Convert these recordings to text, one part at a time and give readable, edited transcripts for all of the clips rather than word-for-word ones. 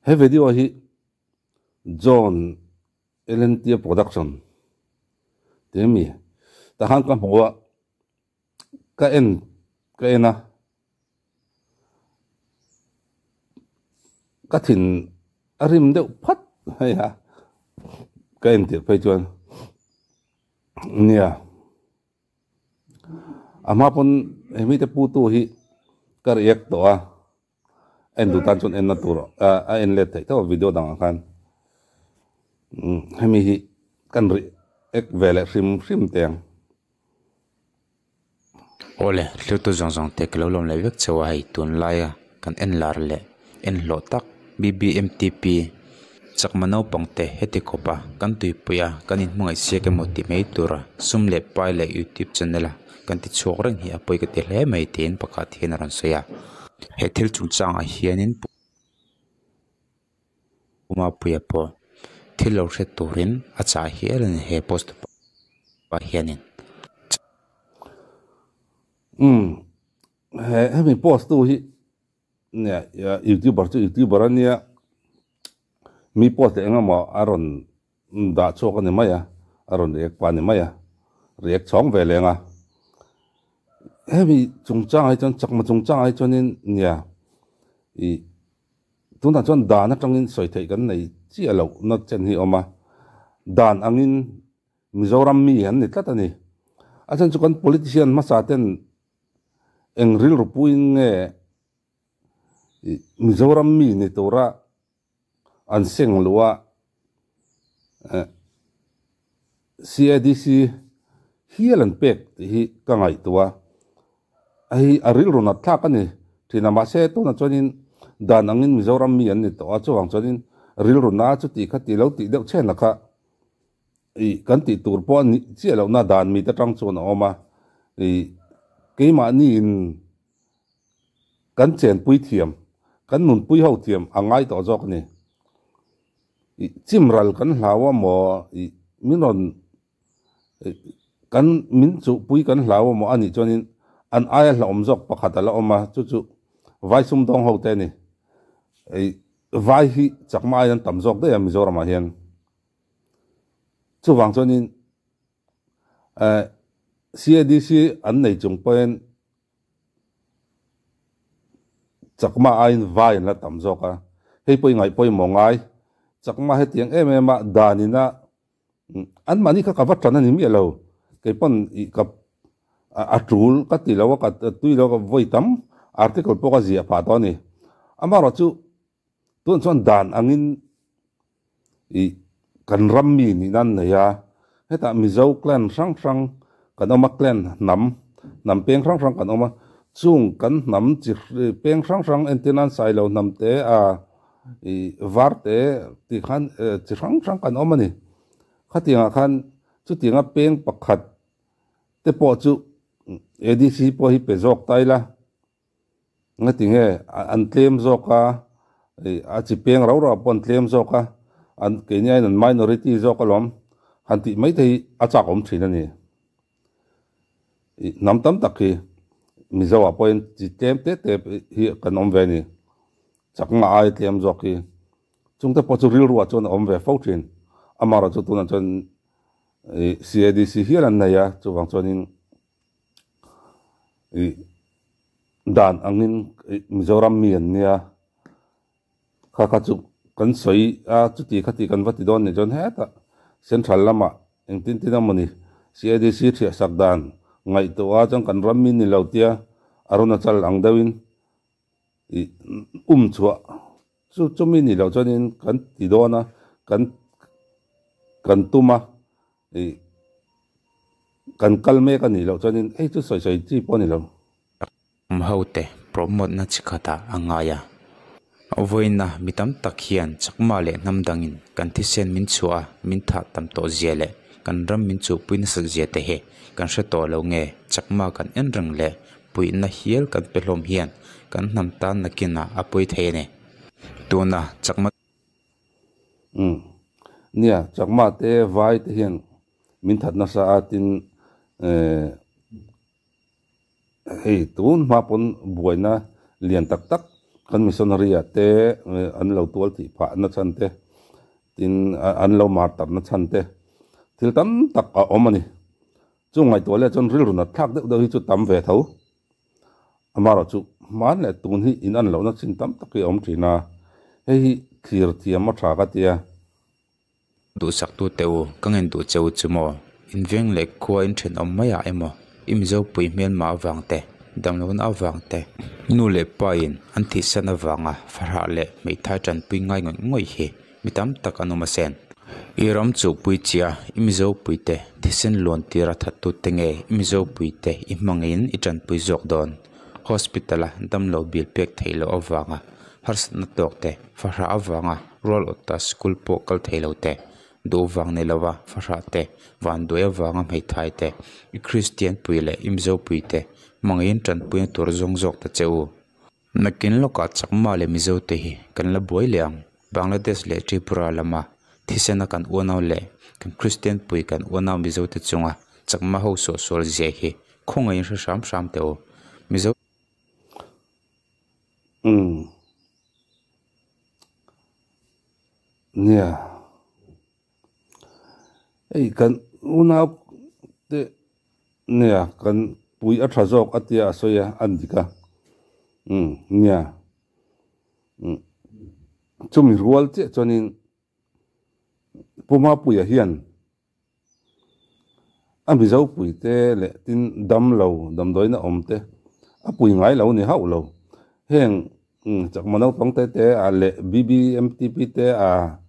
He video hi John Elentia Production tih ami tah khan ka hmu a, ka en ka en a, ka thin a rim deuh phat mai a, ka en tirh phei chuan nia. A hma pawn hemi te putu hi ka react tawh a. En duh tan chuan enna tur a en let theih tho a video dangah khan hemi hi kan ri ek ve leh hrim hrim teh ang. Awle, thiltu zawng zawng te ka lo lawm leh vek chauh a hei tunlaia kan en lar leh en hlawh tak BBMTP chakma naupang te heti khawp a kan tuipui a kan inhmangaih siak emaw tih mai tura sum leh pai leh youtube channel a kan ti chhuak reng hi a pawi ka ti hle mai tiin pakhat hian a rawn sawi a. He thil chungchangah hianin Pumapuia pawh thil lo hre turin a chah hial a ni he post ah hianin. Umm he hemi post tu hi nia youtuber chu youtuber a nia mi post leh engemaw a rawn dah chhuak a ni mai a, a rawn react pah a ni mai a, react chhawng ve leng a. Hemi chungchangah hi chuan chakma chungchangah hi chuanin nia ih tunah chuan dan atangin sawi theih kan nei chiah loh na chen hi a awm a, dan angin Mizoram mi an ni tlat a ni. A chhan chu kan politician hmasa ten eng rilru puiin nge ih Mizoram mi ni tura an seng luh a, CADC hial an pek tih hi ka ngaihtuah a, hei a rilru nat thlak a ni thin a, mahse tunah chuanin dan angin Mizoram mi an ni tawh a, chuvang chuanin rilru na chuti kha ti lo tih deuh chhen a kha ih kan tih tur pawh a nih chiah lohna dan mite tang chuan a awm a, ih keimahni in Kan chenpui thiam, kan nunpui ho thiam a ngai tawh zawk a ni. Ih chimral kan hlau a maw, ih min rawn kan min chuhpui kan hlau a maw a nih chuanin an aia hlauhawm zawk pakhat a la awm a, chu chu vai sumdawng ho te a ni. Ih vai hi chakma aiin an tam zawk daih a Mizoramah hian. Chuvang chuanin CADC an nei chung pawhin Chakma aiin vai an la tam zawk a, hei pawh i ngaih pawimawh ngai. Chakma hetiang em em a danin a anmahni kha ka va tan a ni miah lo, kei pawn ih ka a tul ka ti lo a, ka tui lo a, vawi tam article pawh ka ziah phah tawh a ni. Amaherawhchu Tun chuan dan angin ih kan ram mi nihna an nei a, hetah Mizo clan hrang hrang kan awm a, clan hnam, hnam peng hrang hrang kan awm a, chung kan hnam chi peng hrang hrang entir nan Sailo hnam te a ih var te tih khan chi hrang hrang kan awm a ni. Khatiangah khan chutianga peng pakhat te pawh chu ADC pawh hi pe zawk ta ila. Ngati nge an tlem zawk a, a chi peng rau rau pawh an tlem zawk a, an keini aiin an minority zawk alawm han tih mai te hi a chak awm thin a ni. Hnam tam tak hi Mizo ah pawhin chi tlem te te hi kan awm ve a ni. Chakna ai tlem zawk hi chungte pawh chu rilru ah chuan a awm ve fo thin. Amaherawhchu tunah chuan CADC hial an nei a, chuvang chuanin Ih dan angin ih Mizoram mi an nia kha kha chu kan sawi a chuti khati kan va ti dawn nih chuan hetah central lamah engtin tin emawni CADC thiah sak dan ngaihtuah a chuan kan ram mi ni lo tia Arunachal ang deuhin ih um chhuah chu chumi ni loh chuanin kan ti dawn a kan kan tum a. Ih kan kal mek a nih loh chuanin hei chu sawi sawi chi pawh a ni lo. Awm ho te promote na chi khatah a ngai a. Vawiina mi tam tak hian chakma leh hnam dangin kan thisen min chhuah a, min thah tam tawh zia leh kan ram min chuhpui nasat zia te hi kan hre tawh lo nge chakma kan en reng leh puihna hial kan pe hlawm hian kan hnam tan nakinah a pawi thei a ni. Tuna chakma. Umm. Nia, Chakma te vai te hian min that nasa a tin eh hei tun hma pawn buaina lian tak tak Kan missionary ah te an lo tual tih phah na chhan te, tin an lo martar na chhan te thil tam tak a awm a ni. Chu ngaihtuah leh chuan rilru nat thlak deuh deuh hi chu tam ve tho. Amaherawhchu hman leh tun hi in an lohna chin tam tak hi a awm thin a, hei hi thlir thiam a tha ka tia. Duhsaktu teh u, ka ngen duh che u chu maw? Inveng leh khua in thenawm maiah emaw, i Mizopui hmelma avang te, damlohna avang te, nu leh pa in an thihsan avanga fahrah leh hmeithai tanpui ngai ngawih ngawih hi mi tam tak an awm asen. I ram chuhpui chia, i Mizopui te thisen luan tir a thattu te nge i Mizopui te i hmangin i tanpui zawk dawn? Hospital a damlo bil pek theih loh avanga harsatna tawk te, fahrah avanga rual awta school pawh kal thei lo te, duh vang nei lova fahrah te, vanduai avanga hmeithai te, i Kristian pui leh i Mizo pui te hmangin tanpuina tur zawng zawk ta che u. Nakin lawkah Chakma leh Mizo te hi kan la buai leh ang. Bangladesh leh Tripura lama thisena kan unau leh kan Kristian pui kan unau Mizo te chunga Chakma ho suahsual zia hi khawngaihin hre hram hram teh u. Mizo. Umm. Nia. Hei kan unau te nia kan pui a tha zawk a tia a sawi a a ni dik a. Umm nia. Umm chumi rual chiah chuanin Pu Mapuia hian A Mizo puite leh tin dam lo damdawiin a awm te a pui ngai lo ni hauh lo. Heng chakma naupang te te a leh BBMTP te a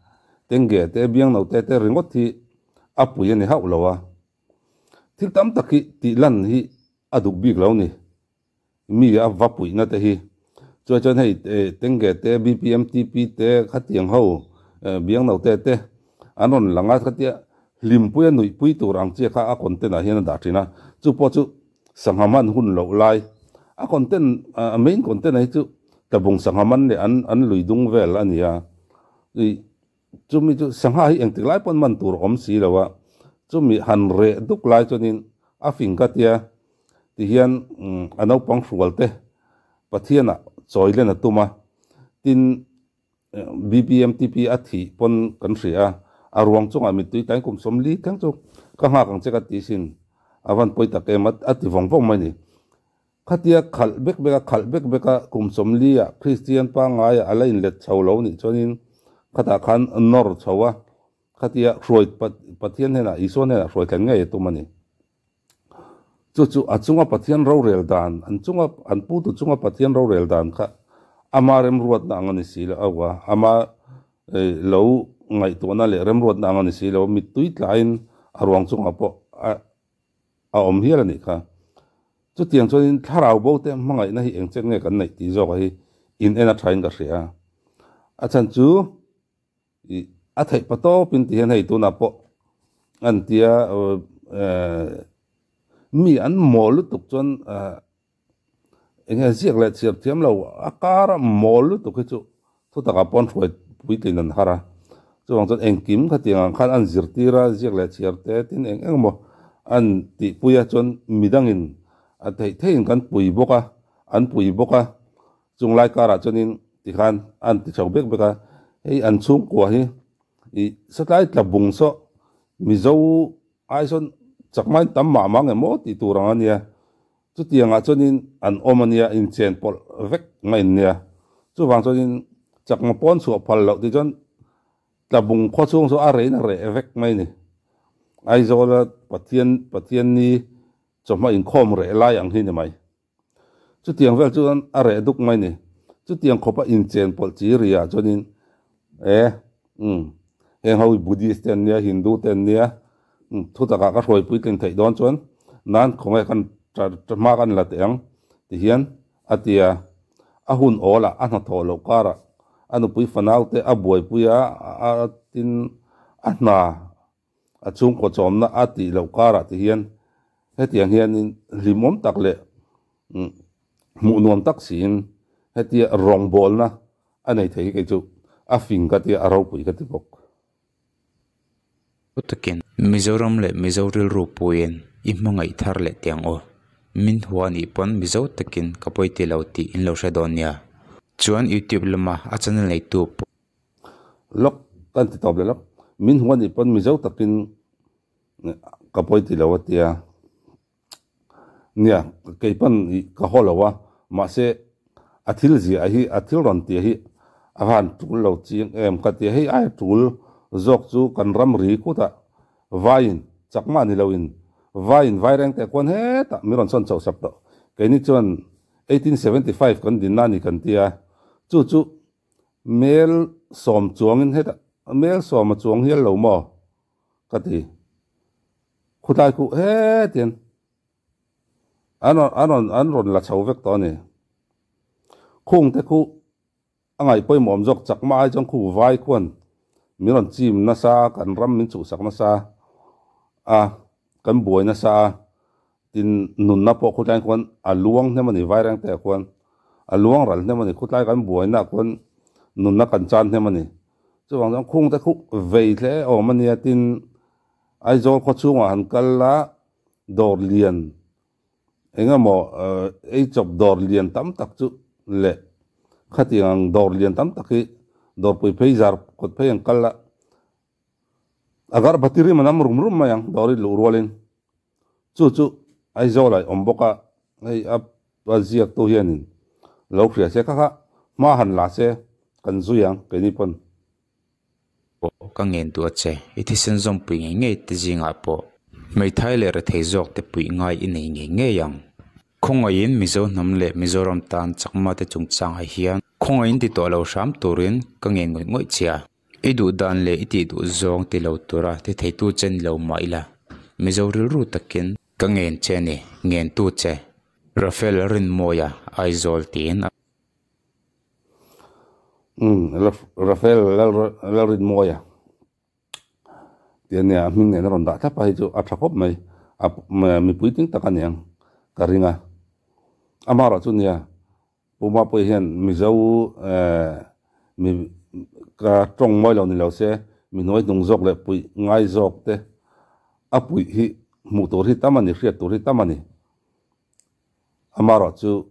Tengge te Biangno te te ringawt hi a pui a ni hauh lo a. Thil tam tak hi tih lan hi a duh bik lo ni. Mi a va puihna te hi. Chuai chuan hei Tengge te BPMTP te khatiang ho Biangno te te an rawn lang a khatia hlimpui a nuihpui tur ang chiah kha a content ah hian a dah thin a chu pawh chu sangha man hun loh lai a content a main content ah hi chu tlabung sangha man leh an an lui dung vel a ni a ih chumi chu sangha hi engtik lai pawn man tur a awm si lo a chumi han reh duk lai chuanin a fing ka tia Tihian a naupang hrual te Pathianah chawi len a tum a, tin BBMTP a thih pawn kan hria a, a ruang chungah mittui tlai kum 40 thleng chu ka nghak ang che ka ti sin, a van pawi tak em a ti vawng vawng mai ni. Khatia khalh bek bek a khalh bek bek a kum 40 ah Kristian pangaiah a la inlet chho lo nih chuanin khatah khan nawr chho a, khatia hruai Pathian hnenah Isua hnenah hruai thlen ngei a tum a ni. Chu chu a chunga Pathian rorel dan, an chunga, an putu chunga Pathian rorel dan kha ama remruatna ang a ni si lo a, ama lo ngaihtuahna leh remruatna ang a ni si lo, mittui tlaiin a ruang chungah pawh a a awm hial a nih kha. Chutiang chuanin thlarau bo te hmangaihna hi eng chet nge kan neih tih zawkah hi in en a thain ka hria. A chhan chu Ih a theih pa tawpin ti hian hei tunah pawh an tia mi an mawl lutuk chuan eng nge ziak leh chhiar thiam lo a kara mawl lutuk hi chu thutakah pawh an hruai puitlin an har a, chuvang chuan engkim khatiang ang khan an zirtir a ziak leh chhiar te tin eng eng emaw an tihpui a chuan midangin a theih theihin kan pui bawk a an pui bawk a. Chung lai karah chuanin tikhan an ti chho bek bek a, hei an chhungkua hi ih satlai tla bung saw Mizo ai sawn chakmain tam mah mah nge maw tih tur ang a nia, chutiangah chuanin an awm a nia inchen pawlh vek mai an nia, chuvang chuanin chakma pawn chhuah phal loh tih chuan tla bung khaw chhung chu a rein a reh vek mai a ni. Aizawla Pathian Pathianni chawhma inkhawm reh lai ang hi ni mai. Chutiang vel chuan a reh duk mai ni. Chutiang khawpa inchen pawlh chi ri ah chuanin e umm heng ho hi Buddhist te an nia, Hindu te an nia, umm thutakah ka hruai puitlin theih dawn chuan nan khawnge kan hma kan la teh ang ti hian a ti a. A hun awl ah a hnathawh loh karah a nupui fanau te a buaipui a, a tin a hna A chhungkaw chawmna a tih loh karah te hian hetiang hianin hlimawm tak leh hmuh nuam tak siin hetia rawngbawlna a nei thei hi kei chu a fing ka tia a ropui ka ti bawk. Thu takin Mizoram leh Mizo rilru puiin i hmangaih thar leh teh ang aw. Min hua anih pawn Mizo takin ka pawi ti lo tih in lo hre dawn nia. Chuan YouTube lama a channel neitu pawh. Lawk kan ti tawp leh lawk. Min hmu anih pawn Mizo takin ka pawi ti lo a tia. Nia, kei pawn ka haw lo a, mahse a thil ziah hi, a thil rawn tia hi a han tul lo chiang em ka tia. Hei aia tul zawk chu kan ramri kutah vaiin, chakmah ni loin vaiin vaireng teh kuan hetah min rawn sawn chhoh sak tawh. Keini chuan 1875 kan dinna a ni kan ti a, chu chu mel sawm chuangin hetah mel sawm a chuang hial lo maw ka ti. Khutlai khuh hetin an rawn an rawn an rawn la chho vek tawh a ni. Khungte khu A ngaih pawimawh awm zawk chakma ai chuan khu vai khuan min rawn chim nasa a, kan ram min chhuhsak nasa a, kan buai nasa a, tin nunna pawh khutlai khuan a luang hnem a ni, vairengte ah khuan a luang ral hnem a ni, khutlai kan buaina ah khuan nunna kan chan hnem a ni. Chuvang chuan khungte khu vei hle awm a nia, tin Aizawl khawchhungah han kal la dawr lian Engemaw ei chawp dawr lian tam tak chu leh khatiang ang dawr lian tam tak hi dawrpui phei zar kawt phei ang kal a, agarbati rim an am rum rum mai ang dawr i luh rualin chu chu Aizawl ah i awm bawk a, hei a ziaktu hianin lo hria se kha kha hma han la se kan zui ang keini pawn. Pawh ka ngen duh a che, i thisen zawmpui ngei ngei te zingah pawh hmeithai leh rethei zawk te puih ngai i nei ngei ngei ang. Khawngaihin Mizo hnam leh Mizoram tan chakma te chungchangah hian khawngaihin ti tawh lo hram turin ka ngen ngawih ngawih che a. I duh dan leh i tih duh zawng ti lo tura ti theitu che ni lo mah ila Mizo rilru takin ka ngen che a ni, ngentu che. Rafael Rinmawia, Aizawl tiin a. Umm Rafael Lalrinmawia tih ania a hming nen a rawn dah thlap a hei chu a tha khawp mai a mipui ting tak a niang ka ring a amaherawh chu nia Pu Mapuia hian Mizo eh mi ka tawng mawi lo ni lo se mi hnuai hnung zawk leh puih ngai zawk te a puih hi hmuh tur hi tam a ni hriat tur hi tam a ni amaherawh chu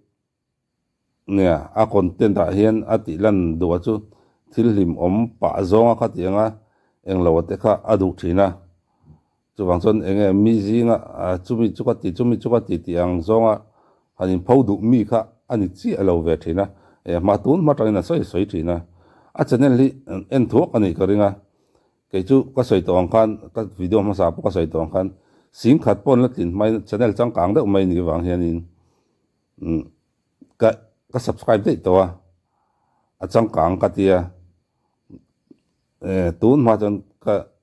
Nia, a content ah hian a tih lan duh a chu thil hlim awm pah zawnga kha tih anga englo a te kha a duh thin a. Chuvang chuan enge mi zinga chumi chu ka ti chumi chu ka ti tih ang zawnga han inpho duh mi kha a ni chiah lo ve thin a. E hma tun hma tangin a sawi sawi thin a. A channel hi en thuak a nih ka ring a. Kei chu ka sawi tawh ang khan ka video hmasa pawh ka sawi tawh ang khan singkhat pawh an la tlin hmain channel changkang deuh mai nih vang hianin Umm ka ka subscribe daih tawh a, a changkang ka tia eh tun hma chuan ka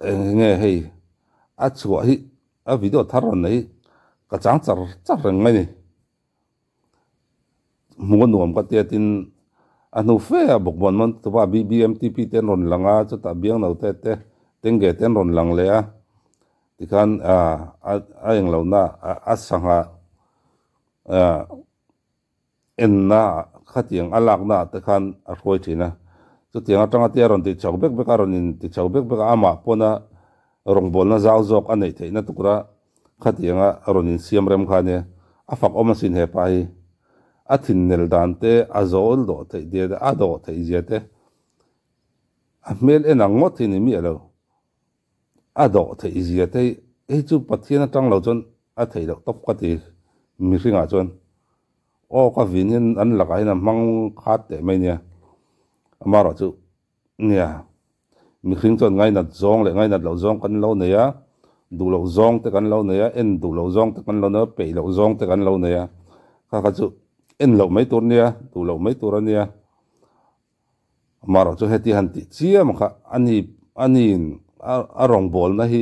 eng nge hei a chhuah hi a video thar rawn nei hi ka chang char char reng mai ni. Hmuh a nuam ka tia tin a hnu fe a bawkbawn man tupa BBMTP te an rawn lang a chutah biangno te te tenge te an rawn lang leh a tikhan a englo na a sangha enna khatiang a lakna ah te khan a hruai thin a chutiang atanga tia rawn tih chho bek bek a rawn in ti chho bek bek a amah pawna rawngbawlna zau zawk a neih theihna tura Khatianga rawn insiam rem kha ania, a fak awm asin he pa hi. A thinnel dan te, a zawl dawh theih zia te, a dawh theih zia te, a hmel en ang ngawt hi ni miah lo. A dawh theih zia te hi, hei chu Pathian atang lo chuan a theih loh tawp ka ti mihringah chuan. Aw ka vin hian an lakah hian a hmang khat teh mai nia, amaherawh chu Nia, mihring chuan ngainat zawng leh ngainat loh zawng kan lo nei a, duh loh zawng te kan lo nei a, en duh loh zawng te kan lo nei a, peih loh zawng te kan lo nei a, kha kha chu en loh mai tur nia, duh loh mai tur a nia. Amaherawh chu heti han tih chiam kha a ni a niin a rawngbawlna hi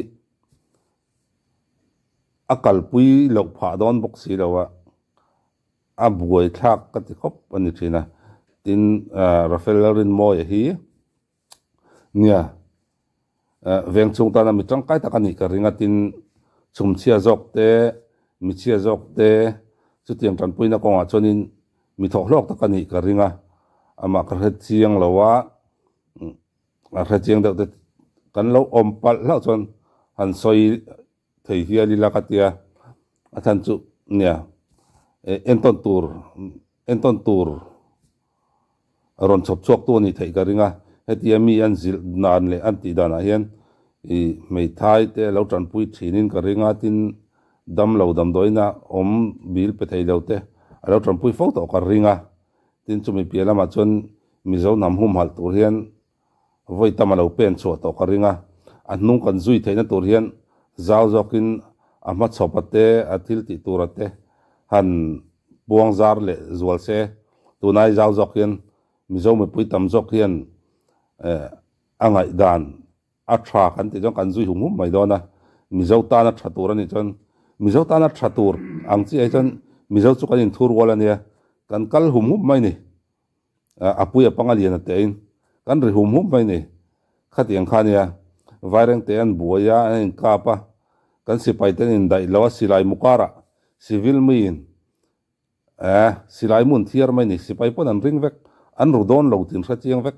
a kalpui loh phah dawn bawk si lo a. A buaithlak ka ti khawp a ni thin a, tin Rafael Lalrinmawia hi nia veng chhung tana mi tangkai tak a nih ka ring a, tin chhumchhia zawk te, michhia zawk te chutiang tanpuina kawngah chuanin mi thawhhlawk tak a nih ka ring a, amah ka hre chiang lo a, a hre chiang deuh te kan lo awm palh hlauh chuan han sawi thei hial ila ka tia, a chhan chu nia. entawn tur entawn tur rawn chhawp chhuak tu a nih theih ka ring a, hetia mi an zilh dan leh an tih danah hian ih hmeithai te lo tanpui thinin ka ring a, tin damlo damdawiina awm bil pe thei lo te a lo tanpui fo tawh ka ring a, tin chumi piah lamah chuan Mizo hnam humhalh tur hian vawi tam a lo pen chhuah tawh ka ring a, a hnung kan zui theihna tur hian zau zawkin a hmachhawp a te, a thil tih tur a te han puang zar leh zual se, tunai zau zawk hian Mizo mipui tam zawk hian a ngaihdan a tha kan tih chuan kan zui hum hum mai dawn a, Mizo tana tha tur a nih chuan Mizo tana tha tur ang chiah hi chuan Mizo chu kan inthur rual a nia, kan kal hum hum mai ni. A pui a panga lian a tein kan ri hum hum mai ni. Khatiang kha nia Vairengte an buai a, an inkap a, kan sipai ten indaih lo a, silai mu karah civil miin eh silai mu an thiar mai ni, sipai pawn an ring vek, an ru dawn lo tin hre chiang vek.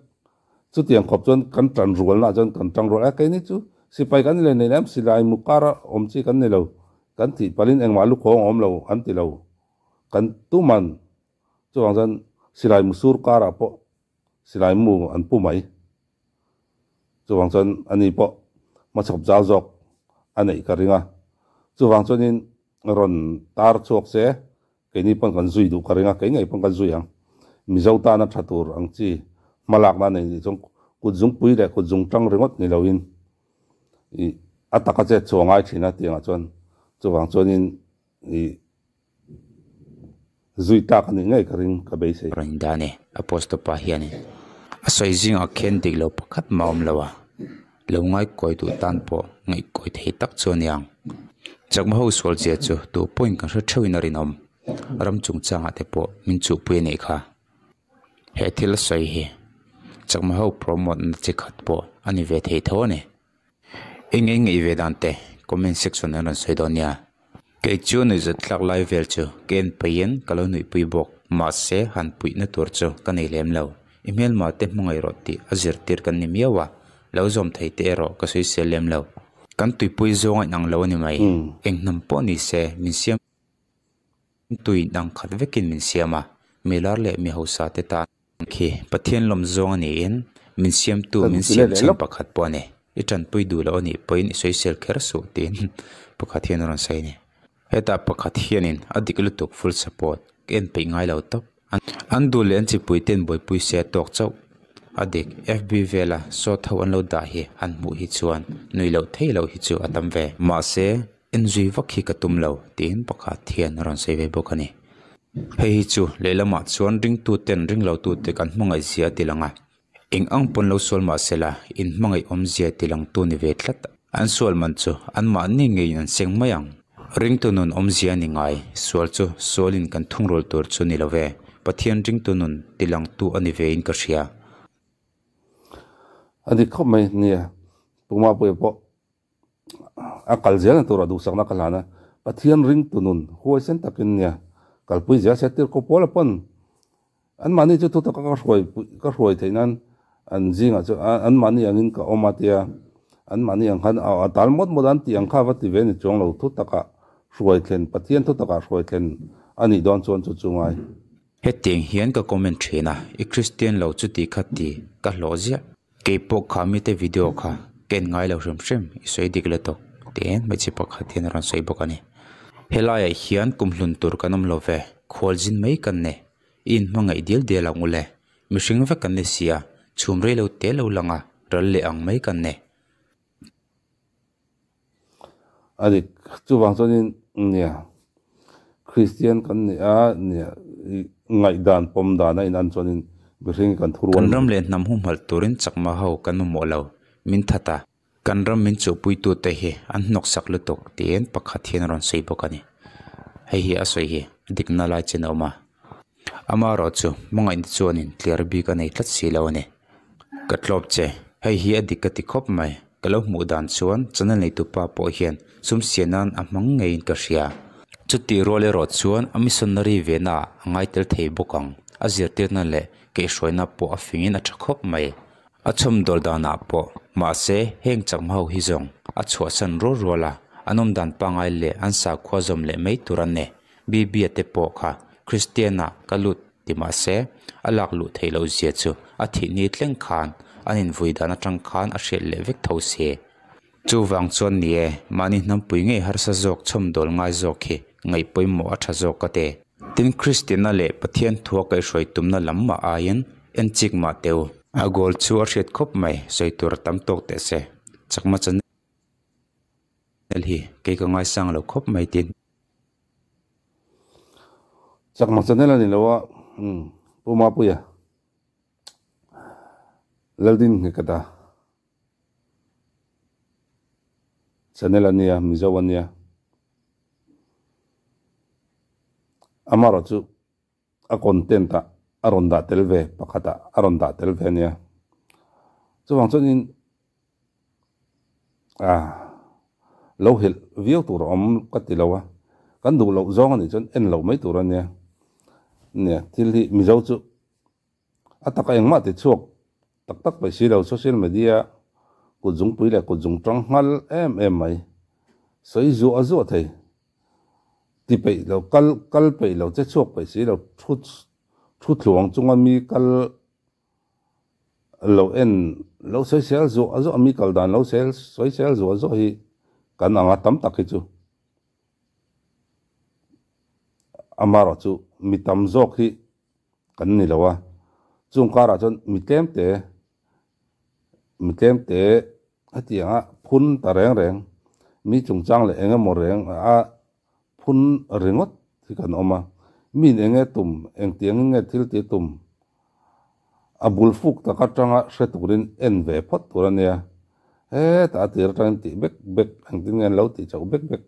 Chutiang khawp chuan kan tan rualnaah chuan kan tang rual a, keini chu sipai kan ni leh nei lem, silai mu kara awm chi kan ni lo, kan thih palhin engmah lukhawng a awm lo an ti lo, kan tuman Chuvang chuan silai mu sur karah pawh silai mu an pu mai. Chuvang chuan ani pawh hmachhawp zau zawk a neih ka ring a. Chuvang chuanin rawn tar chhuak se keini pawn kan zui duh ka ring a, kei ngei pawn kan zui ang. Mizo tana tha tur ang chi hmalakna nei nih chuan kut zungpui leh kut zungtang ringawt ni loin ih a taka chet chhuah ngai thin a tiangah chuan chuvang chuanin ih Zui tlak a nih ngei ka ring ka beisei. Rawn dan e, a post pa hianin a sawi zingah khian dik lo pakhat mah a awm lo a, lo ngaikawi duh tan pawh ngaihkawi thei tak chu a ni ang. Chakma ho sual zia chu tu pawhin kan hre theuhin a rinawm, ram chungchangah te pawh min chuhpui a nih kha. He thil a sawi hi chakma ho promote na chi khat pawh a ni ve thei tho a ni. Eng eng ngaih ve dan te comment section an rawn sawi dawn nia. Kei chu nuihzat tlak lai vel chu ka en peihin ka lo nuihpui bawk mahse han puihna tur chu ka nei lem lo. I hmelma te hmangaih rawh tih a zirtir kan ni miau a, lo zawm thei te erawh ka sawisel lem lo. Kan tuipui zawng a inang lo a ni mai. Eng hnam pawh ni se min siam tui inang khat vekin min siam a, milar leh mi hausa te tan. Khi Pathian lawm zawng a niin min siamtu min siam chhan pakhat pawh a ni. I tanpui duh loh a nih pawhin i sawisel kher suh tiin pakhat hian a rawn sawi a ni. Hetah pakhat hianin a dik lutuk full support ka en peih ngai lo tawp. An duh leh an chipui ten buaipui se a tawk chauh. A dik FB vela sawt ho an lo dah hi han hmuh hi chuan nui loh thei loh hi chu a tam ve. Mahse en zui vak hi ka tum lo tiin pakhat hian a rawn sawi ve bawk a ni. Hei hi chu lehlamah chuan ringtuten ringlotute kan hmangaih zia a tilang a, eng ang pawn lo sual mah sela inhmangaih awmzia tilangtu ni ve tlat. An sual man chu anmahni ngeiin an seng mai ang. Ringtu nun awmzia a ni ngai, sual chu sualin kan thungrul tur chu ni lo ve, Pathian ringtu nun tilangtu a ni vein ka hria. A dik khawp mai nia, Puma Puia pawh A kal zel na turah duhsakna ka hlan a, Pathian ringtu nun huaisen takin nia kalpui zel se tir kawp pawl a pawn anmahni chu thutak a ka hruai ka hruai theih nan an zingah chu anmahni angin ka awm a tia anmahni ang khan a tal mawt mawt a an tih ang kha va ti ve ni chuang lo thutakah hruai thlen Pathian thutakah hruai thlen a nih dawn chuan chu chu ngai. Hetiang hian ka comment thin a, i Kristian lo chuti kha ti ka hlawh ziah. Kei pawh kha mite video kha ka en ngai lo hrim hrim i sawi dik la tawk tiin hmeichhe pakhat hian a rawn sawi bawk a ni. Helaiah hian kum hlun tur kan awm lo ve, khual zin mai kan ni. I inhmangaih dial dial ang ule, mihring vek kan ni sia, chhum rei lo te lo lang a, ral leh ang mai kan ni. A dik, chuvang chuanin nia Kristian kan ni a, nia ngaihdan pawm dan a inan chuanin mihring hi kan thu rual Kan ram leh hnam humhalh turin chakma ho kan mamawh lo, min that a, kan ram min chuhpuitute hi an hnawksak lutuk tiin pakhat hian a rawn sawi bawk a ni. Hei hi a sawi hi a dikna lai chen a awm a, amaherawhchu hmangaihna chuanin tliar bik a nei tlat si lo a ni. Ka tlawp che, hei hi a dik ka ti khawp mai. Ka lo hmuh dan chuan channel neitu pa pawh hian sum siam nan a hmang ngeiin ka hria. Chutih rual erawh chuan a missionary ve na ah a ngai tel thei bawk ang. A zirtirna leh keihhruaina pawh a fingin a tha khawp mai. A chhawmdawl danah pawh mahse heng chakma ho hi zawng a chhuahsan rual rual a, an awm dan pangngai leh an sakhua zawm leh mai tur an ni. BB-a te pawh kha Kristian-ah ka lut ti mah se, a lak luh theih loh zia chu a thih ni thleng khan an invui dan atang khan a hriat leh vek tho si. Chuvang chuan ni e, mahni hnampui ngei harsa zawk chhawmdawl ngai zawk hi ngaih pawimawh a tha zawk ka ti. Tin, Kristianna leh Pathian thua kaihhruai tumna lam mah aiin en chik mah teh u. A goal chu a hriat khawp mai, sawi tur a tam tawk teh se. Chakma channel hi kei ka ngaisang lo khawp mai tin. Chakma channel a ni lo a, Pu Mapuia, Laldin Nghekata. Channel a nia, Mizo a nia. Amaherawhchu a content ah a rawn dah tel ve pakhat ah a rawn dah tel ve a nia. Chuvang chuanin ah lo helh viau tur a awm ka ti lo a, kan duh loh zawng a nih chuan en loh mai tur a nia. Nia thil hi Mizo chu A taka engmah ti chhuak tak tak paih si lo, social media kut zungpui leh kut zung tang nghal em em mai. Sawi zuah zuah thei. Ti peih lo, kal kal peih lo, che chhuak peih si lo, thu thu thluang chunga mi kal lo en lo sawi sel zuah zuah, mi kal dan lo sel sawi sel zuah zuah hi kan ang a tam tak hi chu. Amaherawhchu mi tam zawk hi kan ni lo a, chung karah chuan mi tlem te mi tlem te hetianga phun ta reng reng mi chungchang leh eng emaw reng a phun ringawt hi kan awm a, miin eng nge tum engtiangin nge thil tih tum a bul fuk tak atanga hre turin en ve phawt tur a nia, hetah a tir atangin tih bek bek engtin nge an lo tih chauh bek bek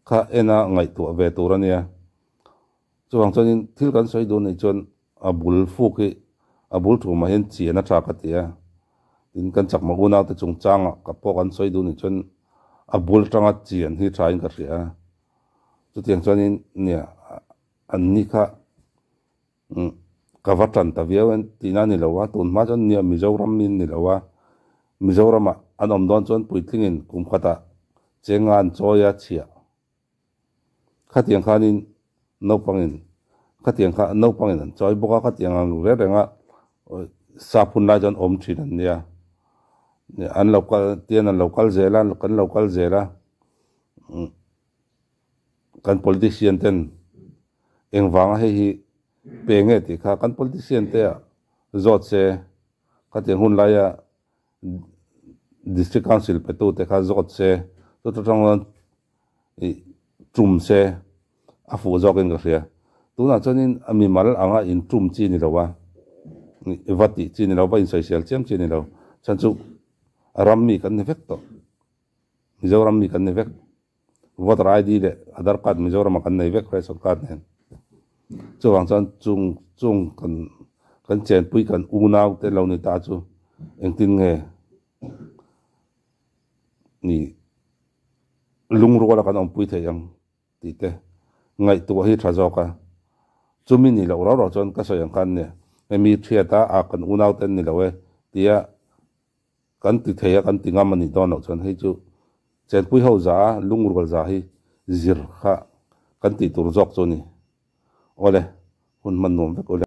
kha en a ngaihtuah ve tur a nia. Chuvang chuanin thil kan sawi duh anih chuan a bul fuk hi a bul thumah hian chian a tha ka ti a, tin kan chakma unaute chungchangah ka pawh kan sawi duh anih chuan a bul atanga chian hi tha in ka hria a, chutiang chuanin nia an ni kha ka va tan ta viau em tihna a ni lo a, tun hma chuan nia Mizoram min ni lo a, Mizoramah an awm dawn chuan puitlingin kum khatah chenga an chawi a chhiah. Khatiang khanin naupangin khatiang kha naupangin an chawi bawk a, khatiang ang reng renga sap hun lai chuan awm thin an nia. An lo kal tian an lo kal zel a, kan lo kal zel a, kan politician ten engvanga hei hi pe nge tih kha kan politician te ah zawt se khatiang hun laia District Council pe tute kha zawt se, chuta tang chuan ih tum se a fuh zawkin ka hria. Tunah chuanin a mimal anga in tum chi ni lo a, va tih chi ni lo, va insawisel chiam chi ni lo. Chhan chu ram mi kan ni vek tawh, Mizoram mi kan ni vek. Voter ID leh Aadhaar card Mizoram ah kan nei vek ration card nen. Chuvang chuan chung chung kan kan chenpui kan unau te lo ni ta chu engtin nge ni lungruala kan awmpui theih ang tih te ngaihtuah hi tha zawk a. Chumi ni loh rau rau chuan ka sawi ang khan nia hemi thiat a ah kan unau te an ni lo e tia Kan ti thei a, kan ti ngam a nih dawn loh chuan hei chu chenpui ho za a, lungrual za hi zir kha kan tih tur zawk chu a ni. Awle, hun hman nuam vek ule.